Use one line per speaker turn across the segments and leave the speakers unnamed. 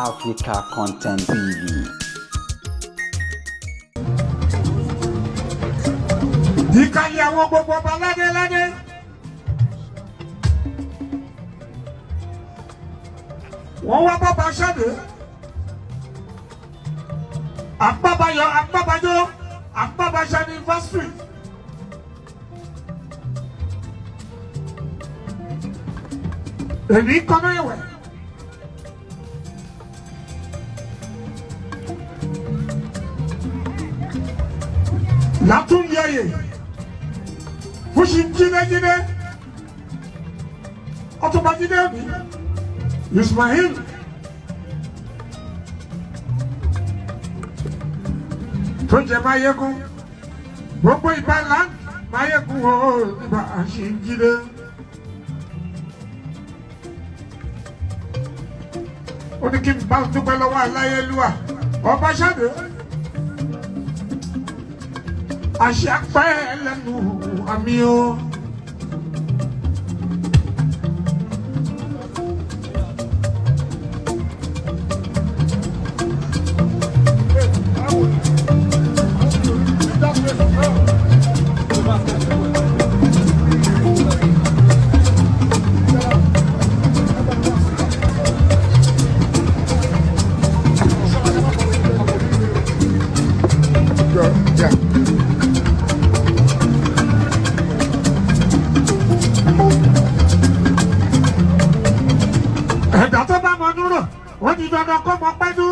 Africa Content TV.
Ìkàlẹ̀ àwọn gbogbo ọba ládéládé. Wọ́n wá bọ́ba ṣáde. Àpábáyọ Àpábájọ́ Àpábáṣá ní fásitì. Èmi kọ́nà ìwẹ̀. Látúnyẹyẹ fúnṣi jínéjíné ọtúnba jíné mi Ismail tó jẹ Máyégún gbogbo ìbálá Máyégún o nígbà ṣì ń jíné. Ó ní kí n bá dúpẹ́ lọ́wọ́ aláyélúwà ọba ṣáde àṣẹ pẹ́ lẹ́nu àmì o.
Yeah.
Ẹ̀dá tó bá mọ núrò ó di dandan kó mọ pẹ́dú.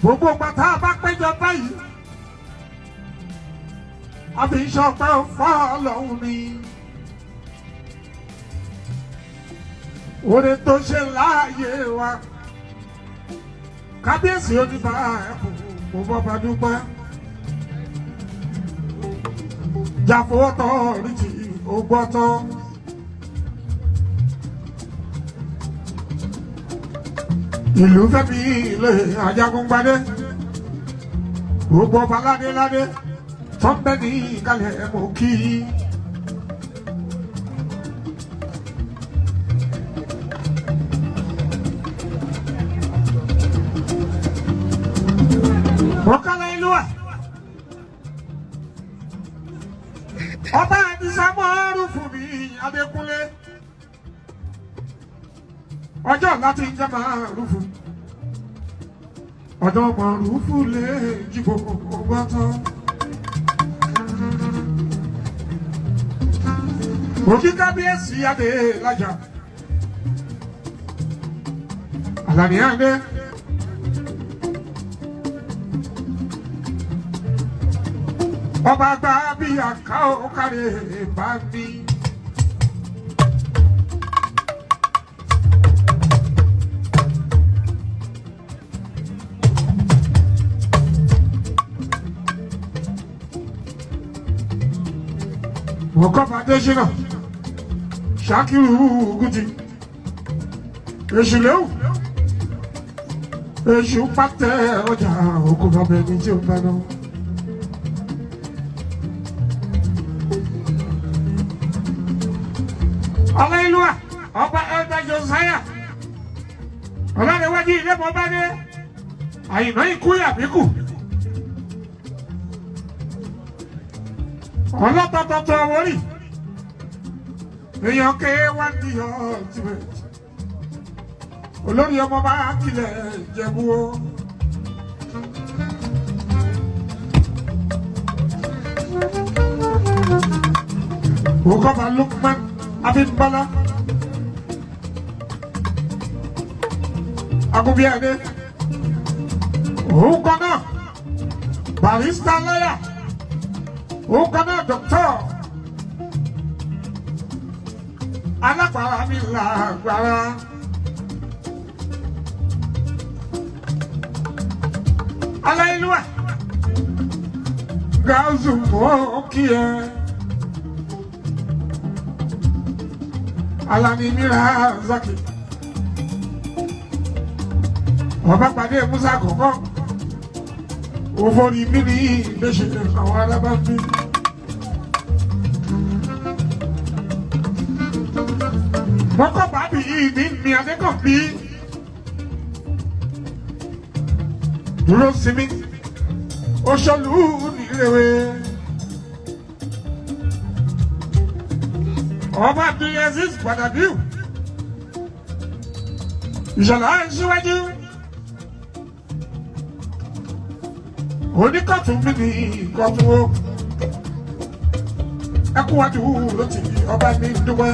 Gbogbo ìgbà tá a bá péjọ báyìí a fi ń ṣọpẹ́ fọ́lọ́hun ni. Oore tó ṣe láàyè wa kábíyèsí oníbà ẹkùn mo bọ́ bá dúpẹ́. Jàfowótọ́ rí ti ogbọ́tọ́. Ìlú fẹ́mi ilé Ajagungbadé gbogbo ọba ládéládé tó ń bẹ ní ìkàlẹ̀ mọ́ kí. Mọ̀kálá ìlú wa. Ọba àdìsá mọ́ọ́rù fún mi Adékúnlé. Ọjọ́ láti ń jẹ́ màrúfù. Ọjọ́ màrúfù lè jí gbogbo gbọ́tọ́. Òkí kábíyèsí adé lájà. Àlàní àdé. Ọba gba bí àká òkàrè bá mi. Mọ̀kọ́fà Adésínà, Ṣakiru Kuti, Èṣù léwu, Èṣù pàtẹ ọjà òkú bàbá ẹni tí ó ń bá náà. Ọlọ́ìlúwà ọba Elda Josiah ọlọ́rẹ̀wájú ilé mọ́ bá dé àyìnbá ikú yàbíkù ọlọ́tọ̀tọ̀tọ̀ wọ́rì èèyàn ké wá ní ultimate olórí ọmọ bá kílẹ̀ jẹ̀bú o. Òkọ́ba Lukman Abímbọ́lá Agunbíadé òun kan náà barista lọ́yà òun kan náà dọ́kítọ̀ alágbára mi làgbára. Aláìlúwà gáúsù mọ́ kí ẹ. Alani Mira Zaki. Ọba pàdé Musa kọ̀ọ̀kan. Òfòrí mi ní ìgbésẹ̀ àwọn alábàbí. Mọ́kọ́ bàbí yìí ní mi Adékànbí. Dúró sinmi, oṣolú nírèwé. Ọba Abdulaziz Gbadabiu. Ìṣọ̀lá ń síwájú. Oníkọ̀tún mi ní ìkọ̀tún o. Ẹkún wájú ló ti ọba ní dúpẹ́.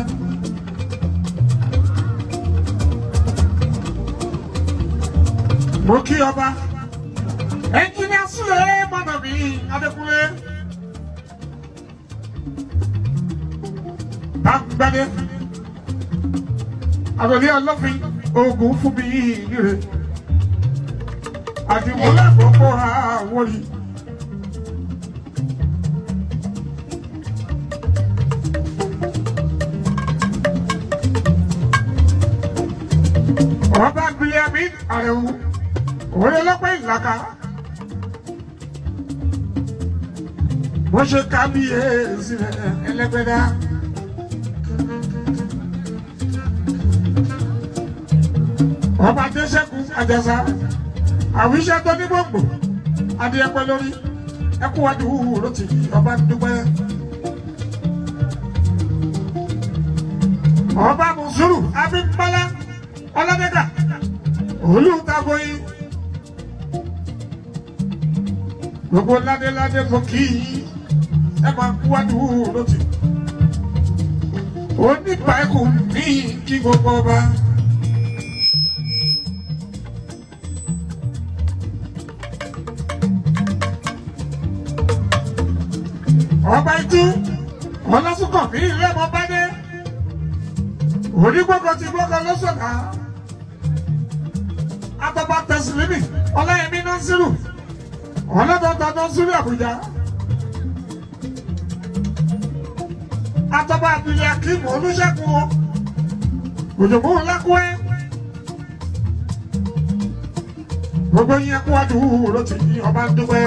Mo kí ọba. Ẹnjìnìá Súlẹ̀ mọ̀nà mi Adékúnlé. Báńgbádé. Àròlé ọlọ́fin oògùn fún mi níre. Àdìmúlẹ̀ àkọ́kọ́ àwọn yìí. Ọba Biliamin Àrẹ̀wò, òun lọ́pẹ́ ìlàkà. Bó ṣe kábíyèsí rẹ̀ ẹlẹ́gbẹ́dá. Ọba Adéṣẹ́gun Àjàsà, àwíṣẹ́ tó ní gbòǹgbò, adìẹ pẹ́ lórí, ẹkú wájú ló ti ọba ń dúpẹ́. Ọba Mùsùlù Abímbọ́lá Ọlọ́dẹ́gà, Olùtàgóyìn. Gbogbo ládéládé mo kí i, ẹ máa kú wájú ló ti. Onípa ẹkùn ní kí gbogbo ọba. Ọba itú ọlọ́sùnkànmí lẹ́mọ bá dé onígbọ́kọ̀ ti gbọ́kọ̀ lọ́sọ̀dá atọ́ba tẹ̀sílímì ọláyẹmí násírù ọlọ́dọ̀dọ̀ násírù àbújá atọ́ba abilẹ̀ akíìmù olùṣègùn òjòkó lákúẹ́ gbogbo yẹn kú wájú ló ti ní ọba ń dúpẹ́.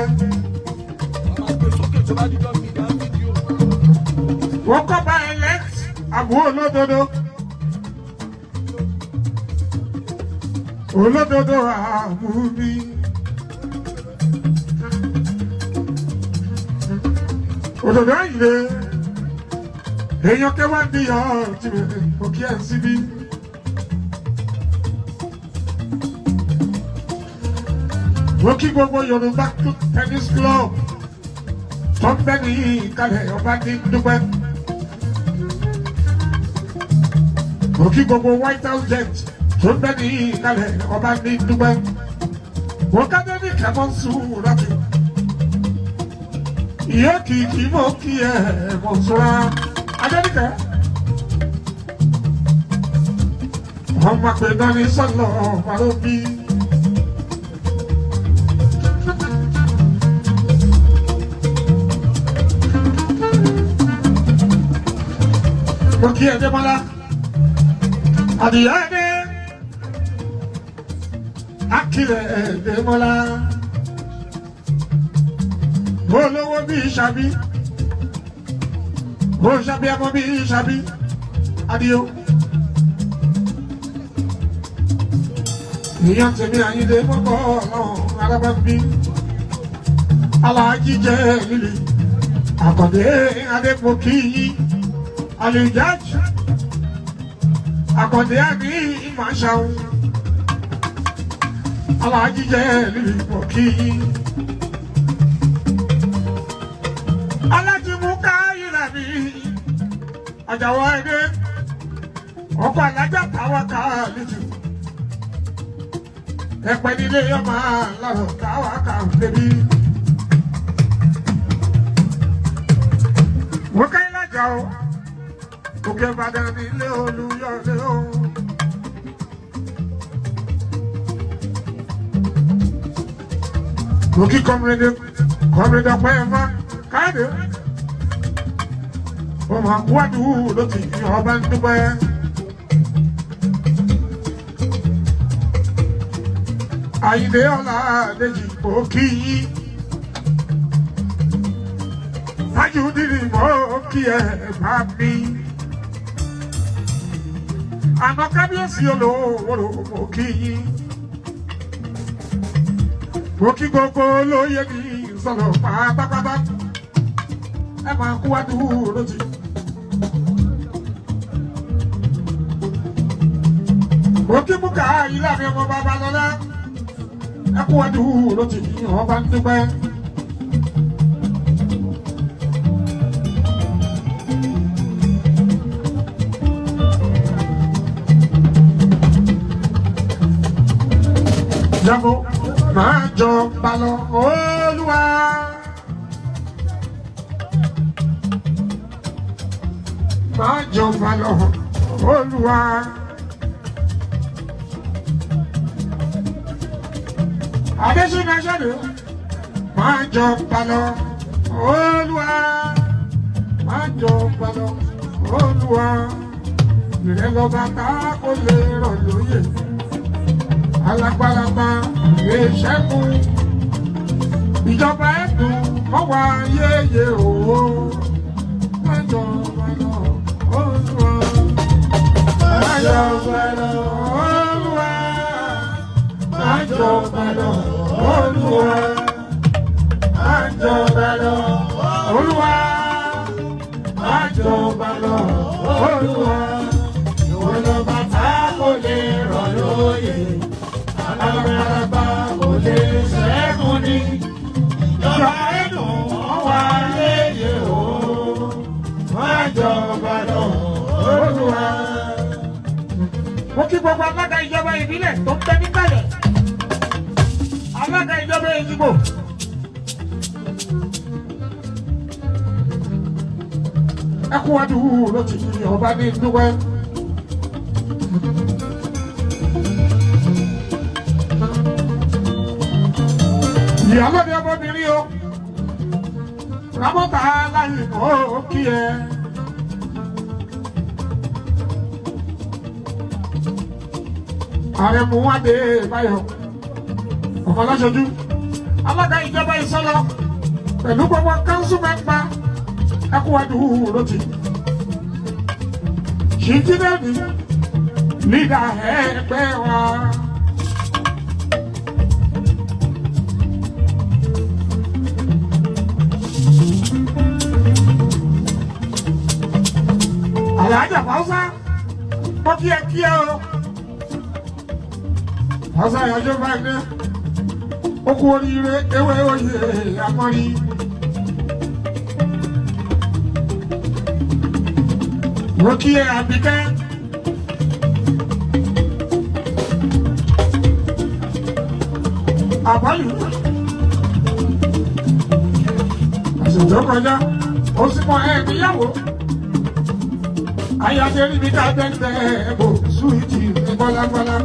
Wọ́n kọ́ bá elect àbúrò olódodo. Olódodo àmúmi. Òdòdó àyè èèyàn kẹwàá níyọ̀ tí mo kí ẹ̀ síbí. Mo kí gbogbo Yorùbá tennis club tó ń bẹ́ ní ìkàlẹ̀ ọba ní dúpẹ́. Mo kí gbogbo White House jet tó ń bẹ́ ní ìkàlẹ̀ ọba ní dúpẹ́. Mo kádé ní kẹ́mọ́ sùn láti. Ìyá kìkì mo kí ẹ mọ̀ sọ́ra. Adéníkẹ́. Ọmọ àpè náà ní sọ́lọ̀ ọ̀pá-ló-bí. Mo kí ẹ Démọ́lá. Àdìyá ẹni. Akílẹ̀ Démọ́lá. Olówó bí Ṣàbí. Mo ṣàbí ẹmọ bí Ṣàbí. Adìyó. Ìyá tèmi Àyìndé mọ́kọ́ ọlọ́run arábá bí. Aláàjì jẹ́ lílì. Àkàndé Adépòkì yìí. Àlùjáàjì. Àkàndé àní ìmàṣàun. Aláàjì jẹ́ lílì pòkì yìí. Alájìmú káyìlá mi. Àjàwọ̀ ẹ̀dẹ́. Ọkọ̀ alájà táwa ká lójú. Ẹ̀pẹ́ nílé ọmọ lọ́rọ̀ táwa ká bébí. Mo káyìlá jà o. Òkè Ìbàdàn nílé Olúyọ̀lé o. Mo kí kọ́mìrìdì kọ́mìrìdì ọ̀pẹ́ ẹ̀fọ́ káàdì. Ọmọ àkúwádùú ló ti ọba ń dúpẹ́. Àyìndé ọ̀la Dèjì mo kí yín. Tajudeen mo kí ẹ bá mi. Àná kábíyèsí olówó mo kí yín. Mo kí gbogbo olóyè ní ìsọ̀rọ̀ pátápátá. Ẹ máa kú wá dúró jì. Mo kí Bùkà ìlànà ọmọ Babalọ́lá. Ẹ kú wá dúró jì, ọba ń dúpẹ́. Jago máa jọba lọ Olúwa. Máa jọba lọ Olúwa. Adésínà ṣẹ́ni máa jọba lọ Olúwa. Máa jọba lọ Olúwa. Ìrẹ́lọ́ba tá kò lè rọ̀ lóyè. Alágbára lè ṣẹ́gun ìjọba ẹ̀dùn kọ́ wa yéye òwò májọba lọ Olúwa májọba lọ Olúwa májọba lọ Olúwa májọba lọ Olúwa májọba lọ Olúwa ìwọ lọba tá kò lè rọ̀ lóyè. Alágbára kò lè ṣẹ́gun ní ìjọba ẹ̀dùn wọ́n wá léyè o. Má jọba lọ Olúwa. Mo kí gbogbo alága ìjọba ìbílẹ̀ tó ń bẹ níkàlẹ̀. Alága ìjọba Èjìgbò. Ẹ kú wájú ló ti ọba ní dúpẹ́. Ìyálóde ọmọbìnrin o, Ramọ́ta láyé ó kí ẹ. Ààrẹ Muwade Báyọ̀, ọmọ aláṣojú, alága ìjọba Ìsọlọ, pẹ̀lú gbogbo kánsù mẹ́ta, ẹkúwájú ló ti. Ṣìjìdẹ́bì, lídà ẹgbẹ́ wa. Àlàájá Fáúsá, mo kí ẹ kí ẹ o. Fáúsá ìyájọ́ báyìí ní. Ó kú oríire ewé oyè àmọ́rí. Mo kí ẹ Àbíkẹ́. Àbálù. Àsìkò tó kọjá, ó sì mọ ẹ níyàwó. Ayáde rí mi ká bẹ́ẹ̀ bò súwìtì ní gbọ́lágbọ́lá.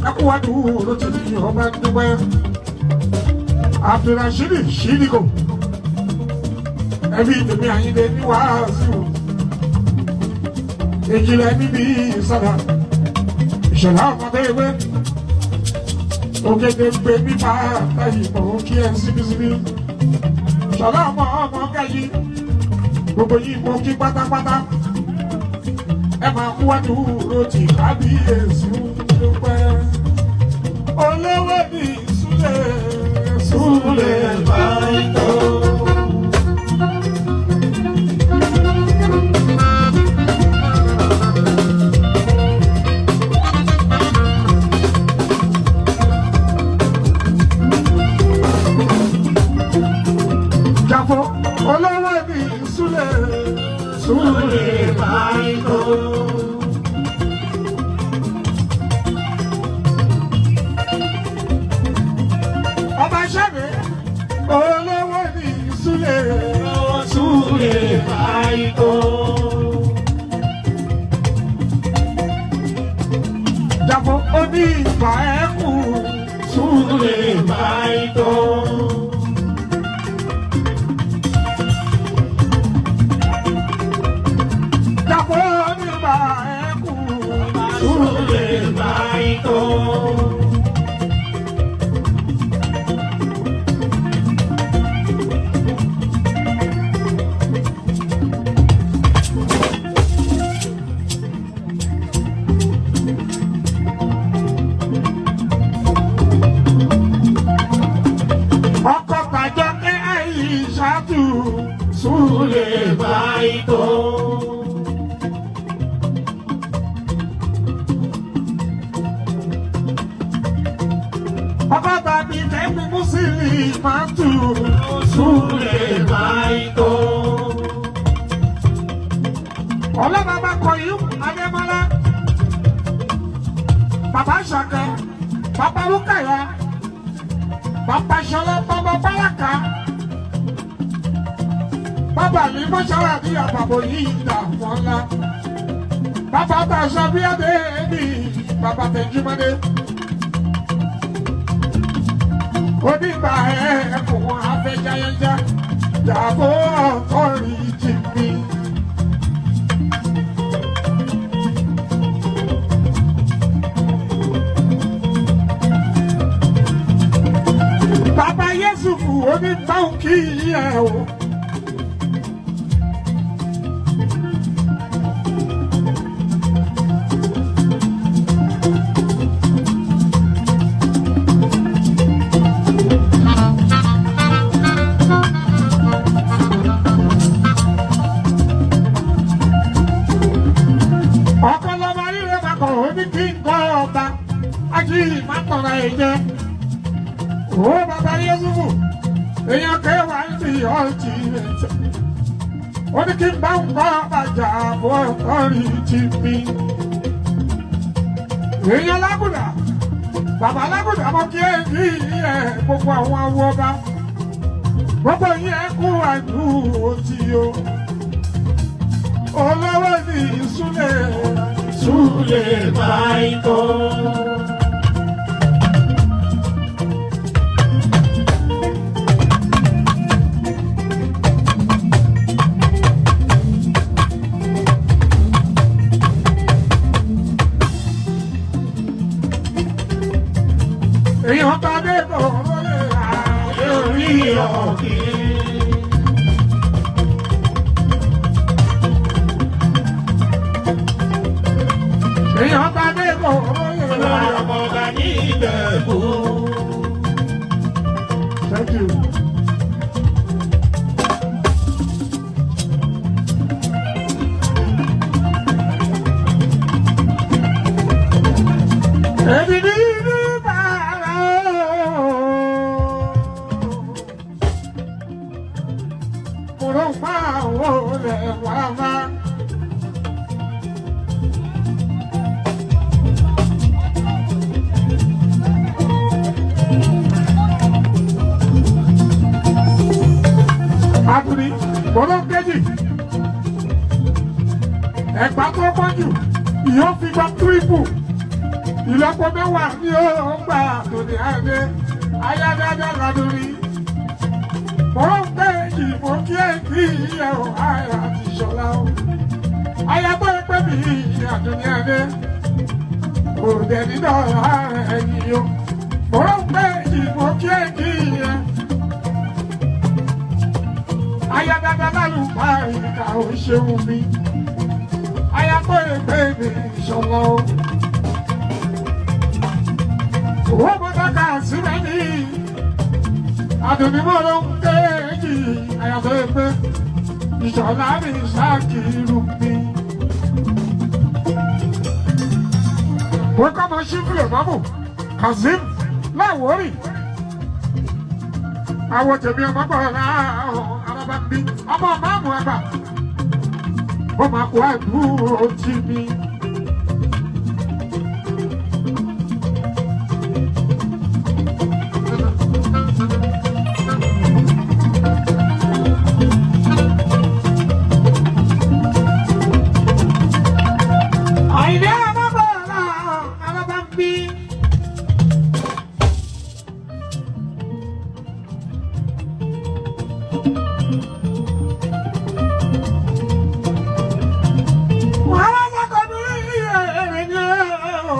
Ẹkúwájú ló ti fi ọba dúpẹ́. Abdulrasheed Ṣídìkò. Ẹbí tèmi Àyìndé ní wàásù. Ìjìnlẹ̀ níbi ìsọ̀dà. Ìṣẹ̀lá ọmọdé ewé. Ògèdè gbé nípa àtàyè mò ń kí ẹ síbísíbí. Ṣọlá ọmọ ọmọ kẹyí. Gbogbo yìí mo kí pátápátá. Ẹ máa kú wájú ló ti kábíyèsí dúpẹ́. Olówó ní Súlẹ̀ Súlẹ̀ báyìí. Jàfọ́ olówó ní Súlẹ̀ Súlẹ̀ báyìí. Ọba ṣẹ́mi olówó ní Súlẹ̀ Súlẹ̀ báyìí. Jàfọ́ oní ìfà ẹ̀kú Súlẹ̀ báyìí. Jàfọ́ oní ìfà ẹ̀kú Súlẹ̀ báyìí.
máa tù
Súlè Máìkó.
Ọlọ́bàbà Kọ̀yún Adémọ́lá. Bàbá Ṣàkẹ́, Bàbá Rúkàyà, Bàbá Ṣọlá, Bàbá Báràkà. Bàbá mi mọ́ṣálá bí àbàbò yìí dà wọ́n ńlá. Bàbá Tàṣà bí Adé ní Bàbá Tẹ̀júmọ́dé. Onígbà ẹ̀ẹ́kùn afẹ́jáyẹ́já, jàbó ọ̀tọ́rì jì mí. Bàbá Yẹ́sùfù oníbànkì ẹ̀ o. Ọ̀kan lọ́ba rírẹ̀ máa kọ̀ ó ní kí n kọ́ ọba, ájí ìmátọ̀ra ẹ̀ jẹ́. Ó bàbá Yẹ́sùfù, èèyàn kẹwàá ń bí ọtí rẹ̀ tẹ̀. Ó ní kí n bá ń kọ́ ọba jà bọ́ ọ̀rí ti mi. Èèyàn lágùdà, bàbá lágùdà mọ kí ẹ kí ẹ gbogbo àwọn awo ọba. Gbogbo yín ẹ kú àdúró tí o. Olówó ní ìsúlẹ̀.
Súlè Máìkó.
Èèyàn bá dé bọ̀ lóye àdé orí
Orí
ọ̀.
ọ̀kìn.
Èèyàn bá dé bọ̀ lóye
Olórí
àdé.
ọmọ ọba ní Ìjẹ̀bú.
Thank you. Èmi ní ní bàrà o. Mo ló ń pa àwọn olè wá má. Àtúní, mo ló ń kéjì. Ẹ̀gbá tó pọ̀ jù, ìyó fi gba tírípù. Ìlọ́po mẹ́wàá ni ó gbà tòní àdé. Ayádáadáa ládùrí. Mo ń kéjì, mo kí ẹ kí ẹ o, àyà ti ṣọlá o. Aya tó ń pè mí àtúní àdé. Kò dẹ̀ nínú ọ̀rá ẹ̀yìn o. Mo ń kéjì, mo kí ẹ kí ẹ. Aya dada lálùbá ìka ò ṣeun mi. Aya tó lè gbé mi ìṣọ̀lọ́ o. Owó mo dáka síbẹ̀ ní. Àdùnní mo ló ń kéjì. Aya tó lè gbé ìṣọ̀lá mi ṣáàkiri mi. Mo kọ́ mọ ṣífìlè mọ́mù Kazeem Láwórì. Àwọn tèmi ọmọ bọ̀ láàrún arábá ń bí ọmọ máàmù àgbà. Ó máa kó àdúró tì mí. Àìdé ọmọ bọ̀ láàrún arábá ń bí. Wàhálà sọ́kọ̀ mi èrè ni ó.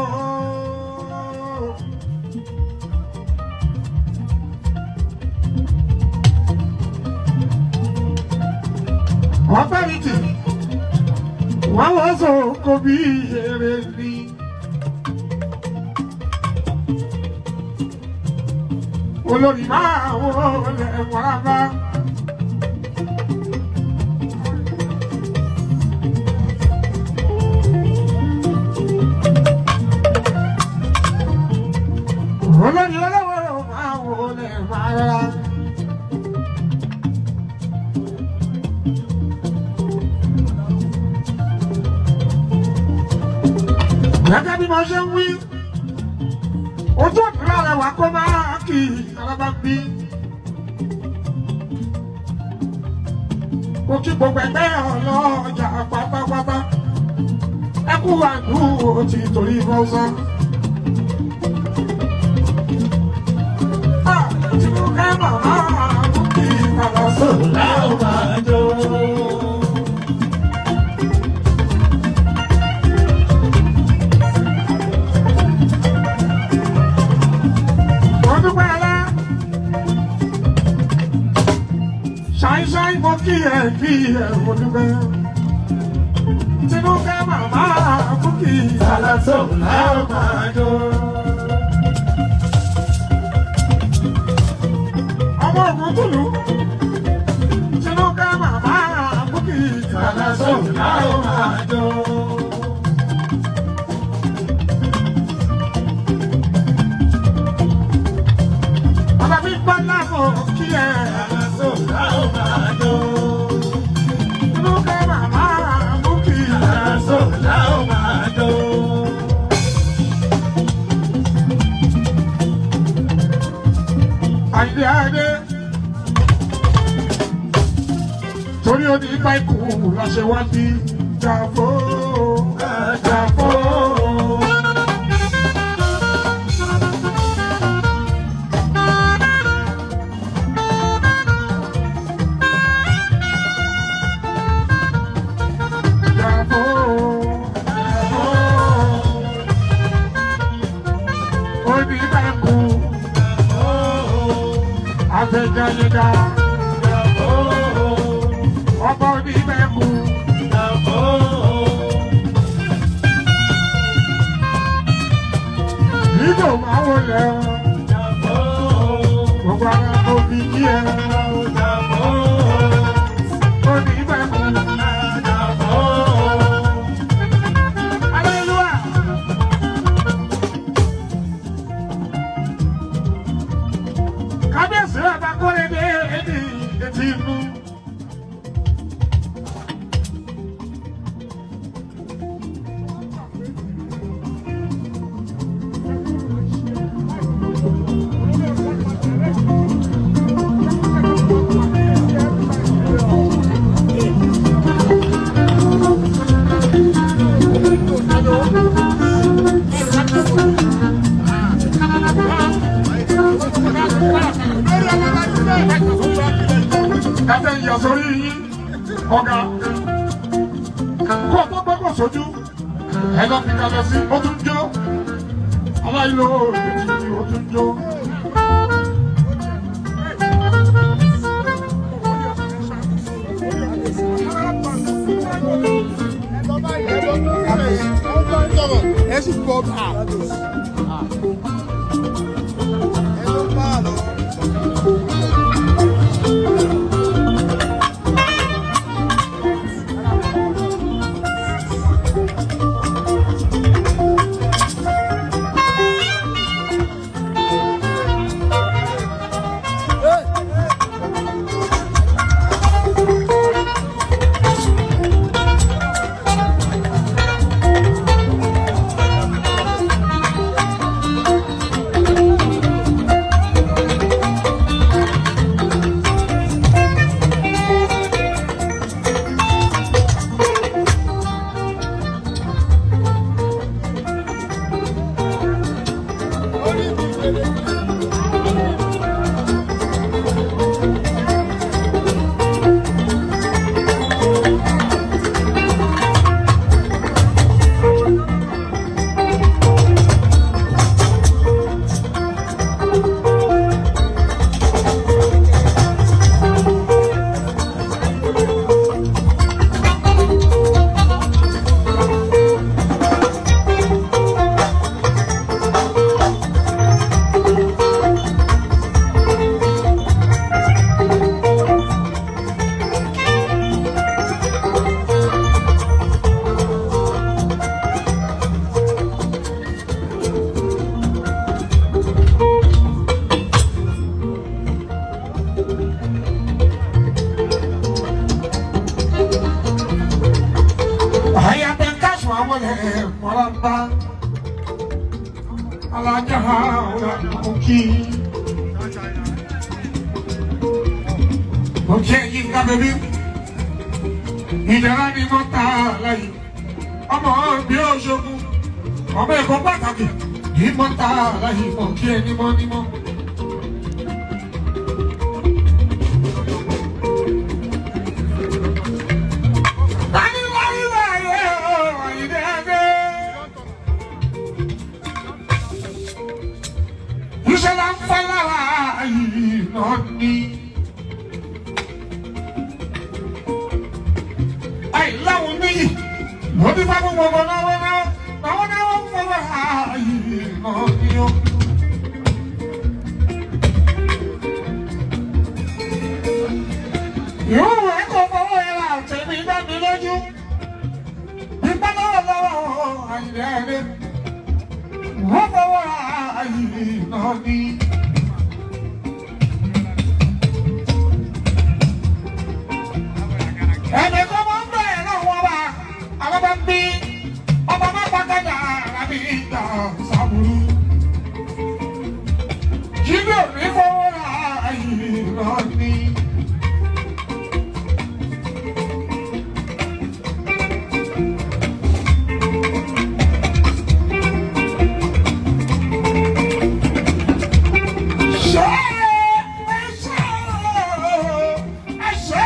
Ọ̀pẹ̀rìtì, wọ́n wọ́n sọ kò bí èrè ni. Olórí máa wọlé wàrà bá. Olórí olówó máa wọlé wàrà. Gẹ́gẹ́ bí mo ṣe ń wí, ojú òdúrà rẹ̀ wá kó máa kì í alábá bí. Mo kí gbogbo ẹgbẹ́ ọlọ́jà pátápátá. Ẹ kú àdúró ti torí fọ́sán. Tinúkẹ́ màmá kí kàlọ́ sóòlù.
Láò máa jó.
Mo dúpẹ́ ọlá. Ṣáíṣáí mo kí ẹ kí ẹ mo dúpẹ́. Tinúkẹ́ màmá kúkì.
Kàlàsó láò máa jó.
Ọmọ ògùn tùlù. Tinúkẹ́ màmá kúkì.
Kàlàsó láò máa jó.
Bàbá mi gbọ́ láàbò kí ẹ.
Kàlàsó láò máa jó.
Tinúkẹ́ màmá kúkì.
Kàlàsó láò máa jó.
Àyìndé Adé. Torí ó ní báìkù la ṣe wá bí Jàfó. Jàfó. Jàfó. Jàfó. Ó ní báìkù afẹjayẹja ọba onímẹ̀kù nígbò máa wọlé gbogbo ara kò fi kí ẹ onímẹ̀kù aleluya. Kábíyèsí ọba kórèdé ẹni etí inú. Ẹsẹ̀ ìyà sórí yín ọ̀gá kó o tó gbọ́kọ̀ sójú ẹ lọ fi kalẹ̀ sí ó tún jó aláìlò òbí ó tún jó.
Ẹ sì gbọ́ à. Ẹ ló bá a lọ.
Àyà tẹ káṣù àwọn ẹ̀ mọ́ra bá. Alájà òkì. Òkè yìí ká bẹbí. Ìjọba ni mo ta láyé. Ọmọ bí Òṣogbo. Ọmọ ẹ̀kọ́ pàtàkì. Yìí mo ta láyé mọ̀ kí ẹni mọ́ ní mọ́. Ìṣẹ̀lẹ̀ ń fọ́ lára yìí náà ní. Àìláwọn níyì ló ní bá gbogbo ọmọ náà wọ́n náà náà náà wọ́n fọ́ lára yìí náà ní o. Yóò wẹ̀ kó fọwọ́ ẹ̀ rà tẹ̀mí dá mi lójú. Ìpá lọ́wọ́ lọ́wọ́ àyìnlẹ́ ẹni. Wọ́n fọwọ́ ra àyè náà ní. Ẹnì kan máa ń bẹ̀rẹ̀ lọ́wọ́ wa, àwọn bá ń bí ọba má pàkàdà àbí ìgbà sábúrú. Jíde mi fọwọ́ ra àyè náà ní. Ṣé ẹ ṣé ẹ ṣé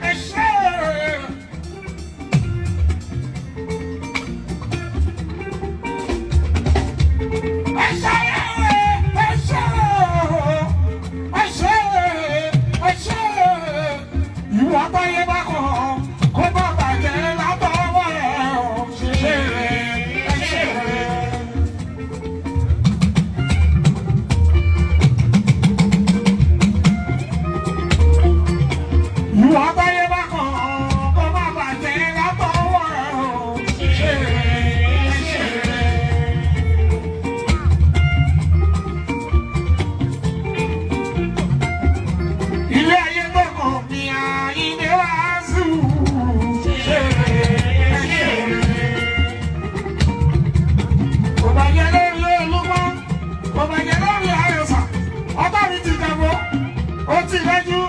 ẹ ṣé. Ẹ ṣé ẹ ṣé ẹ ṣé ẹ ṣé. Ìwà táyé bá kọ̀ kó má bàjẹ́ látọwọ́ ẹ̀ ọ̀ ṣe ẹ ṣé. Ìwà táyé bá kọ̀ kó má bàjẹ́ látọwọ́ ẹ̀ ọ̀ ṣe ẹ ṣé. Ilé ayé gbọ̀ngàn mi àìní wàásù. Ṣé ṣé kò bàjẹ́ lórí olúmọ, kò bàjẹ́ lórí àyọ̀sà, ọba mi ti dàbọ̀, ó ti rẹ́jú.